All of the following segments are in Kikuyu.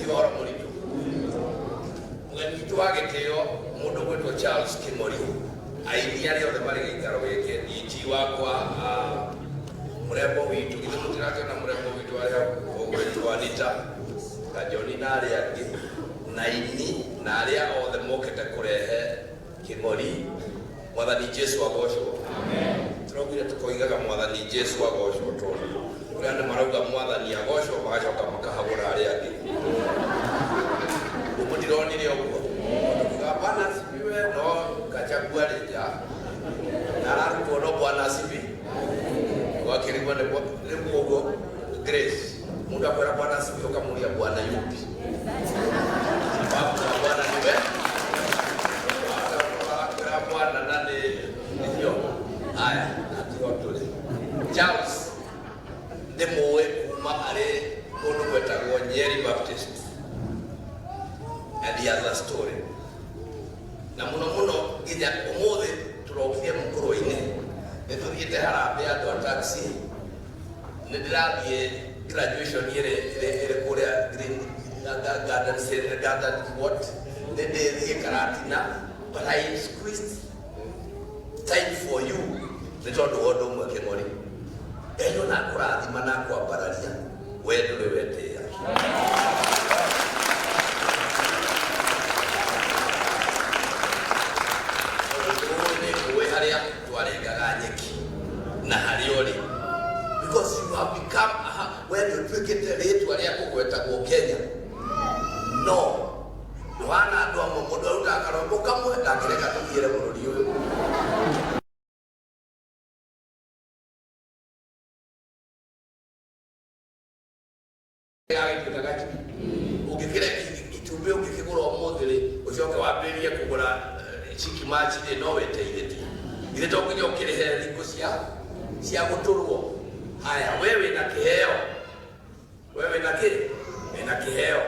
Githĩ ti ũhoro mũritũ? Mũgeni witũ wa gĩtĩo mũndũ gwĩtwo Charles Kĩmori, aini arĩa othe marĩ gĩikaro gĩkĩ, DG wakwa, mũrembo witũ, githĩ mũtirakĩona mũrembo witũ arĩ hau ũgwĩtwo Anita Kajoni na arĩa angĩ, na aini na arĩa othe mokĩte kũrehe Kĩng'ori. Mwathani Jesu agocwo. Tũraugire tũkoigaga Mwathani Jesu agocwo tondũ kũrĩ andũ marauga Mwathani agocwo magacoka makahagũra arĩa angĩ. Mũtironire ũguo? Mũndũ kuga Bwana asifiwe no Gachagua arĩ nja na ararutwo no Bwana asifiwe. Ũgakĩrigwo nĩ rĩu ũguo Grace mũndũ akwĩra Bwana asifiwe ũkamũria Bwana yupi? Sababu wa Bwana ni we akwĩra Bwana na nĩ nĩcio aya atigo tũrĩ. Charles ndĩmũĩ kuma arĩ kũndũ gwetagwo Nyeri Baptist and he has a story na mũno mũno nginya ũmũthĩ tũrokire mũkũrũ-inĩ nĩ tũthiĩte harambee andũ a taxi nĩ ndĩrathiĩ graduation ĩrĩ ĩrĩ ĩrĩ kũrĩa green garden garden what nĩ ndĩthiĩ Karatina but I squeezed time for you nĩ tondũ wa ũndũ ũmwe Kĩng'ori Ngai ona akũrathima na akwambararia we ndũrĩ wetĩĩa. Tondũ ndũĩ nĩ ngũĩ harĩa twarengaga nyeki na harĩa ũrĩ because you have become aha, we nĩ ũtuĩkĩte rĩtwa rĩa kũgwetagwo Kenya no ndũhana andũ amwe mũndũ arutaga karwĩmbo kamwe ndangĩreka tũthiĩre bũrũri ũyũ. Gagĩtuĩka gacui ũngĩkĩre itumbĩ ũngĩkĩgũra ũmũthĩ rĩ ũcoke wambĩrĩrie kũgũra chiki machi rĩ no wĩteithĩtie githĩ to nginya ũkĩrĩhe thikũ cia cia gũtũrwo haya we wĩna kĩheo we wĩna kĩ wĩna kĩheo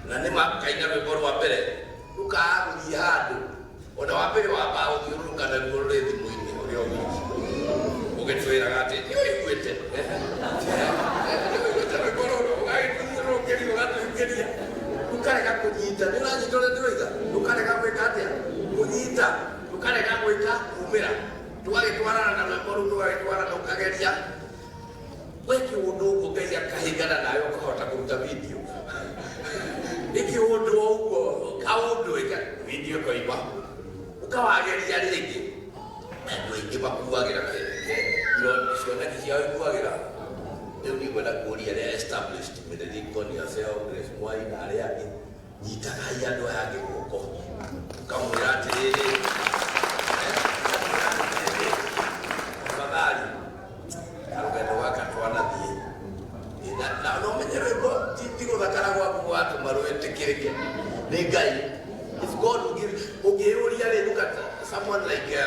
na nĩ makaina rwĩmbo rwa mbere rũkaga gũthiĩ handũ ona wa mbere wambaga gũthiũrũrũka naruo rũrĩ thimũ-inĩ ũrĩ o wiki ũgĩtwĩraga atĩ nĩ ũiguĩte nĩ ũiguĩte rwĩmbo rũrũ ũgagĩtũthiũrũrũkĩria ũgatũingĩria rũkarega kũnyita nĩ ũranyita ũrĩa ndĩroiga rũkarega gwĩka atĩa kũnyita rũkarega gwĩka kumĩra tũgagĩtwarana na rwĩmbo rũu tũgagĩtwarana ũkageria we kĩũndũ ũguo Ngai akahĩngana nawe ũkahota kũruta video nĩ kĩũndũ o ũguo kaũndũ ĩka video ĩkoima ũkawageria rĩngĩ andũ aingĩ makuagĩra cioneki ciao ikuagĩra rĩu niĩ ngwenda kũria arĩa established Mĩrĩringo yourself Grace Mwai na arĩa angĩ nyitagai andũ aya angĩ guoko ũkamwĩra atĩrĩrĩ ũkamwĩra atĩrĩrĩ tafadhali karũgendo gaka twanathiĩ na no menye rwĩmbo ti gũthakara gwaku gwatũma rwĩtĩkĩrĩke nĩ Ngai. If God will give ũngĩyũria rĩ, look at someone like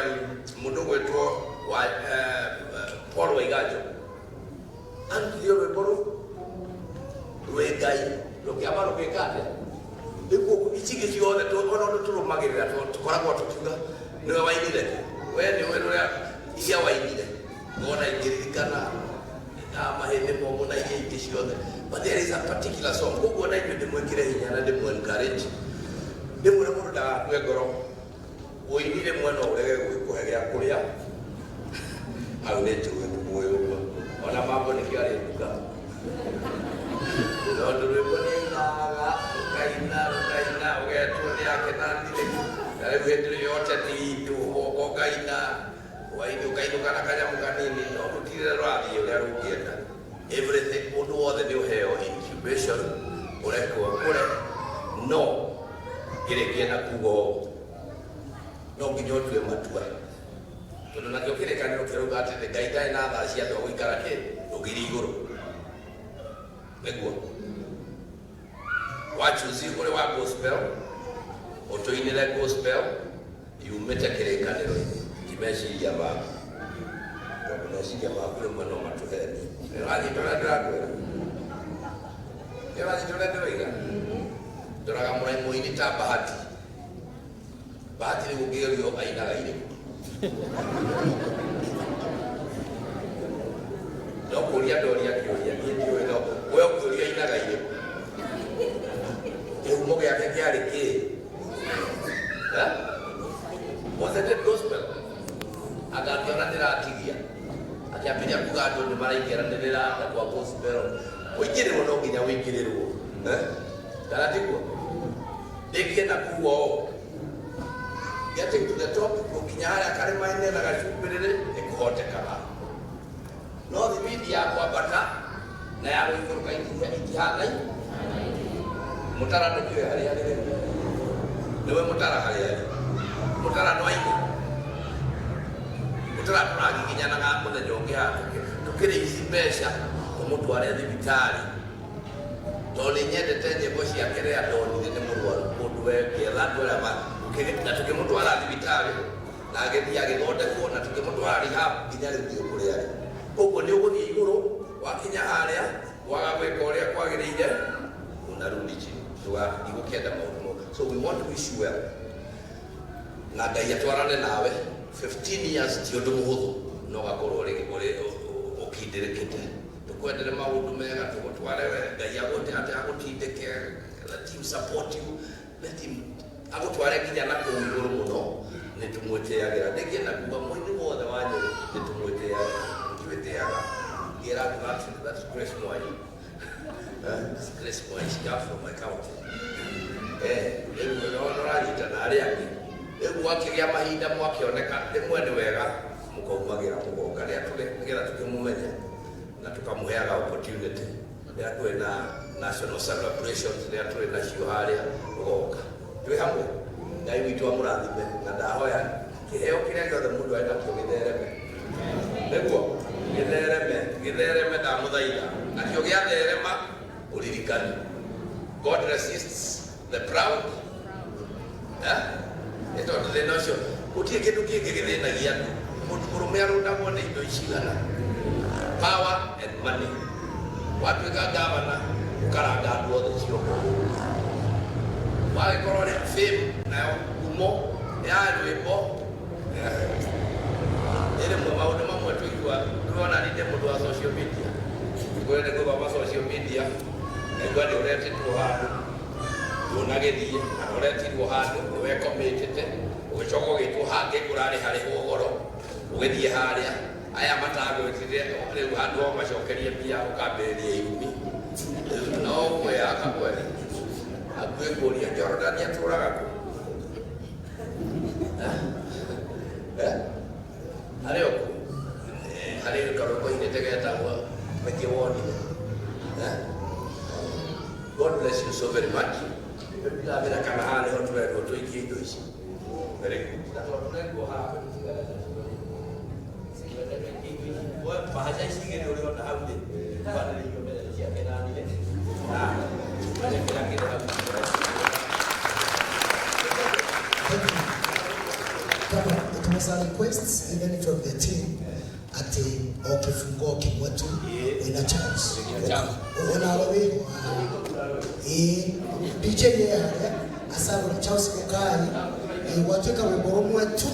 mũndũ ũgwĩtwo wa Paul Waiganjo arutire rwĩmbo rũ rwĩ Ngai rũkĩamba rũgĩka atĩa rĩu ici ingĩ ciothe ona ũndũ tũrũmagĩrĩra tũkoragwo tũkiuga nĩwe wainire we nĩwe rũrĩa iria wainire ngona ingĩririkana na mahĩndĩ momũ na iria ingĩ ciothe but there is a particular song koguo na inyuĩ ndĩmwĩkĩre hinya na ndĩmũ encourage ndĩmwĩre mũndũ ndagakue ngoro ũini rĩmwe no ũrege gwĩkũhe gĩa kũrĩa hau nĩ njũĩ mũĩ ũguo ona mambo nĩkĩo arĩ nduka tondũ rwĩmbo nĩ ainaga rũkaina rũkaina ũgetwo nĩ akenanire na rĩu hĩndĩ ĩyo yote ti tũhoka ũkaina Waini ũkainũka na kanyamũ kanini no rũtirĩ rũrathiĩ ũrĩa rũngĩenda. Everything ũndũ wothe nĩ ũheo incubation ũrekwo ũkũre no ngĩrĩkia na kuga ũũ no nginya ũtue matua tondũ nakĩo kĩrĩkanĩro kĩrauga atĩ Ngai ndarĩ na thaa cia andũ a gũikara kĩ rũgiri igũrũ nĩguo wachuzi ũrĩ wa gospel ũtũinĩre gospel yumĩte kĩrĩkanĩro-inĩ ti meciria maku tondũ meciria maku rĩmwe no matũhenie. Nĩũranyita ũrĩa ndĩrakwĩra? Nĩũranyita ũrĩa ndĩroiga? Ndoraga mũini ta Bahati. Bahati rĩu ũngĩgerio ainaga irĩkũ? No kũria ndoria kĩũria, niĩ ndiũĩ no we ũngĩũria ainaga irĩkũ? Gĩake kĩarĩ kĩ? Eh? Was it gospel? Anga akĩona ndĩratigia, akĩambĩrĩria kuga andũ nĩ maraingĩranĩrĩra na kwa gospel. Kũingĩrĩrwo no nginya wĩingĩrĩrwo. Eh? Kana tiguo? Ndĩngĩenda kuga ũũ, getting to the top, gũkinya harĩa karĩma-inĩ na gacumbĩrĩrĩ, nĩ kũhotekaga, no thibindi ya kwambata na ya gũikũrũka itihanaine. Mũtara ndũkĩũĩ harĩa arĩ rĩu, nĩwe mũtara harĩa arĩ. Mũtara no aine mũtara tũragiginyanaga mũthenya ũngĩ haha tũkĩrĩ ici mbeca tũmũtware thibitarĩ, tondũ nĩ nyendete nyĩmbo ciake. Rĩrĩa ndonire nĩ mũrwaru kũndũ, we ngĩetha andũ arĩa na tũkĩmũtwara thibitarĩ na agĩthiĩ agĩthondekwo na tũkĩmũtwara rehab, nginya rĩu ndiũ kũrĩa arĩ. Koguo nĩ ũgũthiĩ igũrũ, wakinya harĩa waga gwĩka ũrĩa kwagĩrĩire, unarudi chini. Ndigũkĩenda maũndũ mau. So we want to wish you well na Ngai atwarane nawe. 15 years ti ũndũ mũhũthũ, no gakorwo ũrĩ ũkindĩrĩkĩte. Tũkwendere maũndũ mega, tũgũtware we, Ngai agũte atĩ agũtindĩke. Let him support you, let him agũtware nginya na kũu igũrũ mũno. Nĩ tũmwĩtĩagĩra. Ndĩngĩenda kuga mũini wothe wa Nyĩrĩ nĩ tũmwĩtĩaga, tũtiwĩtĩaga. Ngĩra andũ that's Grace Mwai. That's Grace Mwai. She comes from my county. Rĩu no ũranyita na arĩa angĩ. Rĩu gwakĩgĩa mahinda mwakĩoneka rĩmwe nĩ wega mũkaumagĩra, mũgoka rĩrĩa tũrĩ, nĩgetha tũkĩmũmenye na tũkamũheaga opportunity rĩrĩa twĩ na national celebrations, rĩrĩa tũrĩ nacio harĩa, ũgoka twĩ hamwe. Ngai witũ amũrathime, na ndahoya kĩheo kĩrĩa gĩothe mũndũ arĩ nakĩo gĩthereme, nĩguo gĩthereme, gĩthereme, ndamũthaitha. Nakĩo gĩatherema, ũririkani, God resists the proud. Eh? Nĩ tondũ thĩna ũcio gũtirĩ kĩndũ kĩngĩ gĩthĩnagia andũ. Mũndũ mũrũme arũndagwo nĩ indo icigana? Power and money. Watuĩka gavana, ũkaranga andũ othe ciongo. Wagĩkorwo nĩ fame, nayo ngumo ya rwĩmbo nĩ rĩmwe maũndũ mamwe tũigua. Ndĩrona ninde mũndũ wa social media, ngwende gũthoma social media, ngaigua nĩ ũretĩtwo handũ, ndũnagĩthiĩ, kana ũretirwo handũ nĩ wekomĩtĩte, ũgĩcoka ũgĩtwo hangĩ ũrarĩ harĩhwo goro, ũgĩthiĩ harĩa aya matagwĩtire. Rĩu handũ ho macokerie mbia, ũkambĩrĩria irumi. Rĩu no kwĩyaka kwene hakuhĩ kũria Jorodani atũraga kũ? Eh? Harĩ o kũ? Harĩ karwĩmbo inĩte getagwo Mĩtĩ Wonire. Eh? God bless you so very much. Ndĩramenya kana haha nĩho tũrendwo tũikie indo ici. Very good. Na tondũ tũrendwo haha tũtigane nacio rĩ, twende tũikie indo ici. Bahaca ici igĩrĩ ũrĩona hau rĩ, kwanĩrĩirio mbeca ciake nanire. Na kĩrĩa kĩrĩ hau. Kama it was a request even from the team ati o kifungo kimwe tu wina chance. Wĩna chance. Onawe wĩho haha. Ĩĩ, DJ ye harĩa acagũra Charles Mukai, ĩĩ, gwatuĩka rwĩmbo rũmwe tu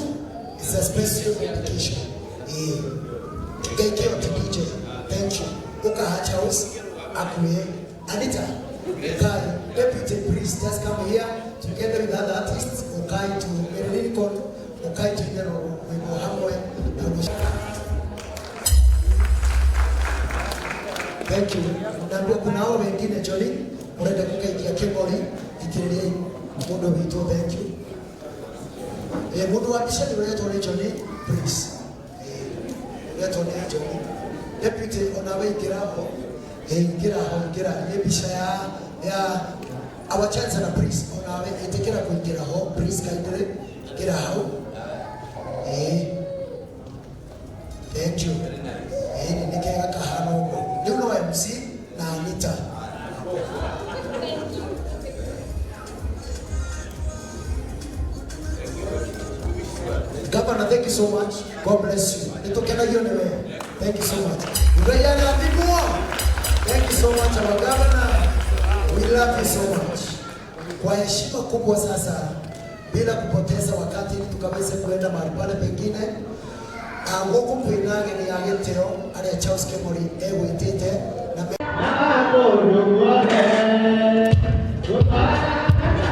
is a special dedication. Ĩĩ, Ngai kĩo ti DJ. Thank you. Ũkaha Charles akuhe Anita Mukai. Deputy, please just come here together with other artists. Ukai to Mary Lincoln, Ukai to rwĩmbo hamwe na Thank you. Naambia kuna hao wengine Johnny, urenda kukaikia Kĩmori, thikĩrĩriai mũndũ witũ, thank you. Mũndũ wa mbica nĩ ũretwo nĩ Johnny, please. Ũretwo nĩ Johnny. Deputy, onawe ingĩra ho. Ingĩra ho, ingĩra. Nĩ mbica ya our chancellor, please. Onawe ĩtĩkĩra kũingĩra ho, please kindly. Ingĩra hau. Thank you. Nĩ kega kahana ũguo. Rĩu no MC na Anita. Thank you. Governor, thank you so much. God bless you. Nĩtũkenagio nĩ we. Thank you so much. Ngai arathimwo. Thank you so much, our governor. We love you so much. Kwa heshima kubwa sasa, bila kupoteza wakati, ili tukaweze kuenda mahali pale pengine, gũkũ kwĩna ageni a gĩtĩo arĩa Charles Kemori egwĩtĩte na Kũndũ guothe gũtwara.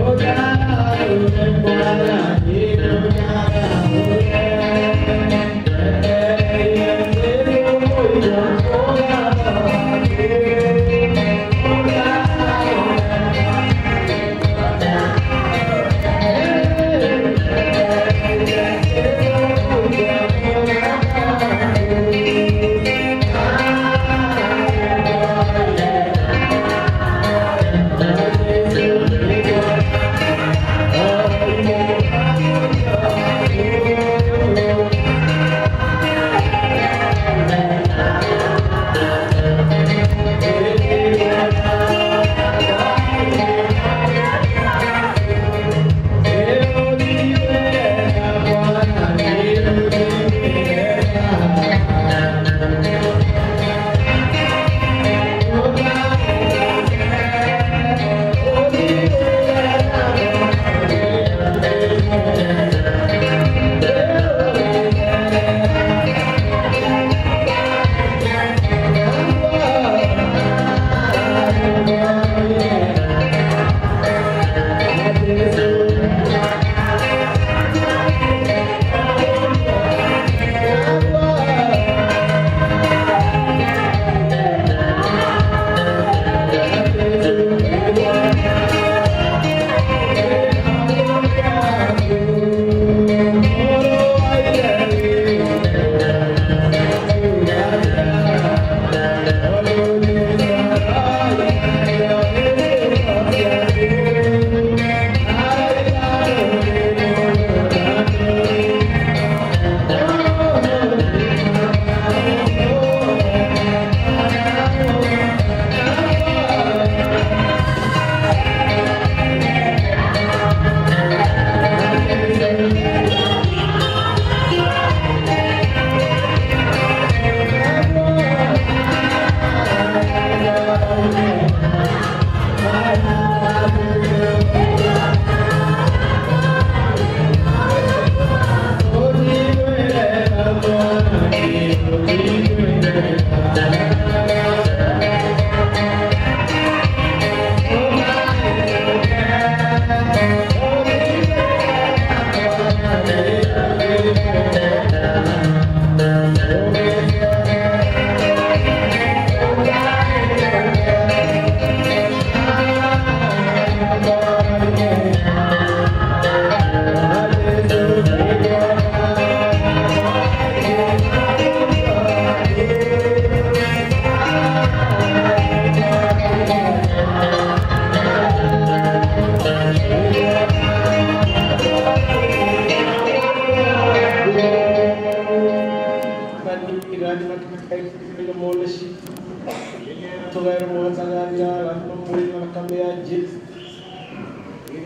Oh,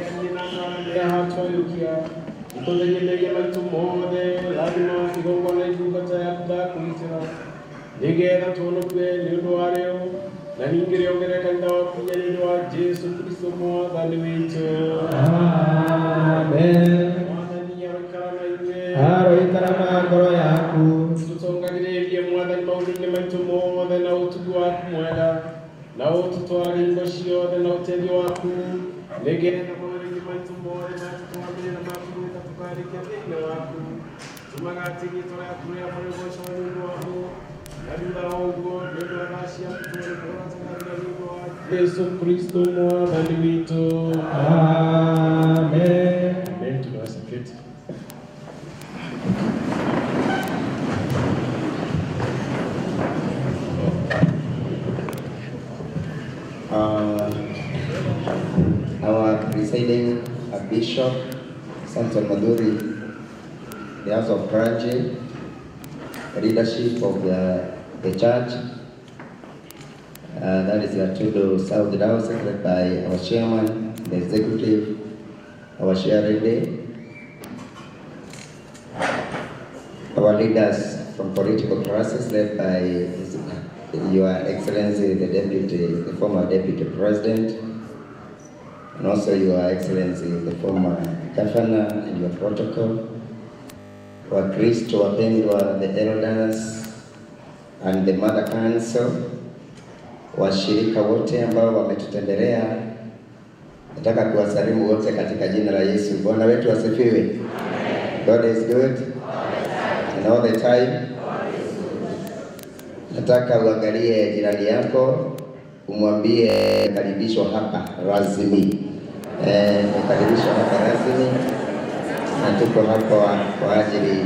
Tũririkanie na andũ arĩa me haha tũyũkia ũtũtherie mehia maitũ mothe. Rathima igongona ndungata yaku ndakũitĩra nĩgetha tũhonokue nĩ ũndũ warĩo na ningĩ rĩongerere kanitha waku hinya nĩ ũndũ wa Jesu Kristo Mwathani witũ. Amen. Mwathani aroikara na inyuĩ. Aroikara na ngoro yaku. Tũtongagĩrĩrie Mwathani maũndũ-inĩ maitũ mothe na ũtugi waku mwega na ũtũtwarage hingo ciothe na ũteithio waku nĩgetha mawĩra-inĩ maitũ mothe matũtwambĩre na makũrũĩka tũkarĩkia thĩinĩ waku. Tũmaga atĩ rĩĩtwa rĩaku rĩamũre rĩgoocagwo nĩ ũndũ waku na thutha wa ũguo nĩ ũndũ wa tha ciaku tuone kũhonokanĩra nĩ ũndũ wa Jesu Kristo Mwathani witũ. Amen. Amen. Tunaweza keti. Our presiding Bishop, Samson Maduri, the House of Clergy, the leadership of the church, that is Gatundu South Diocese, led by our chairman, the executive, our chair lady, our leaders from political classes led by Your Excellency, the former Deputy President, and also Your Excellency, the former Governor and your protocol, Wakristo wapendwa, the elders and the Mother Council, washirika wote ambao wametutembelea, nataka kuwasalimu wote katika jina la Yesu. Bwana wetu asifiwe. God is good and all the time. Nataka uangalie jirani yako umwambie karibishwa hapa rasmi. Karibishwa hapa rasmi na tuko hapa kwa ajili.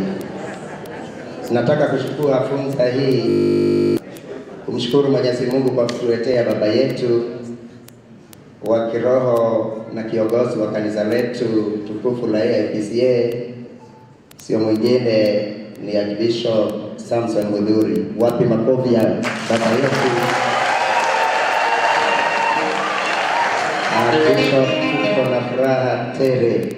Nataka kuchukua fursa hii kumshukuru Mwenyezi Mungu kwa kutuletea baba yetu wa kiroho na kiongozi wa kanisa letu tukufu la AIPCA, sio mwingine ni Archbishop Samson Muthuri. Wapi makofi ya baba yetu Archbishop? Tuko na furaha tele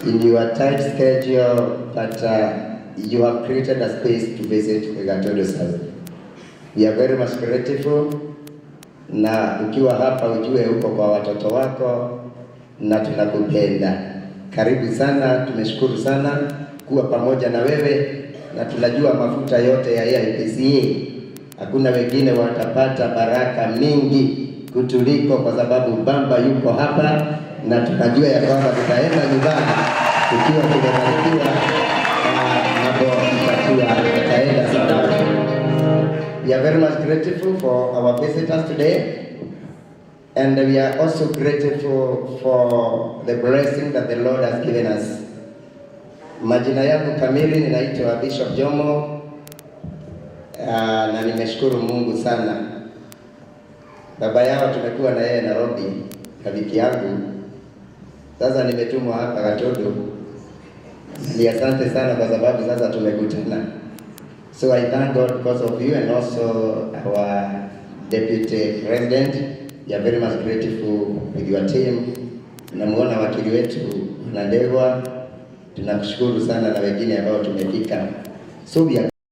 in your tight schedule, but you have created a space to visit Gatundu South. We are very much grateful, na ukiwa hapa ujue uko kwa watoto wako na tunakupenda. Karibu sana, tumeshukuru sana kuwa pamoja na wewe, na tunajua mafuta yote ya AIPCA hakuna wengine watapata baraka mingi kutuliko, kwa sababu Baba yuko hapa na tunajua ya kwamba tutaenda nyumbani tukiwa tumebarikiwa na mambo itakuwa itaenda salama. We are very much grateful for our visitors today, and we are also grateful for the blessing that the Lord has given us. Majina yangu kamili ninaitwa Bishop Jomo, na nimeshukuru Mungu sana. Baba yao tumekuwa na yeye Nairobi na wiki yangu. Sasa nimetumwa hapa Gatundu. Ni asante sana kwa sababu sasa tumekutana. So I thank God because of you and also our Deputy President. We are very much grateful with your team. Namuona wakili wetu Nandegwa, tunakushukuru sana na wengine ambao tumefika. So we are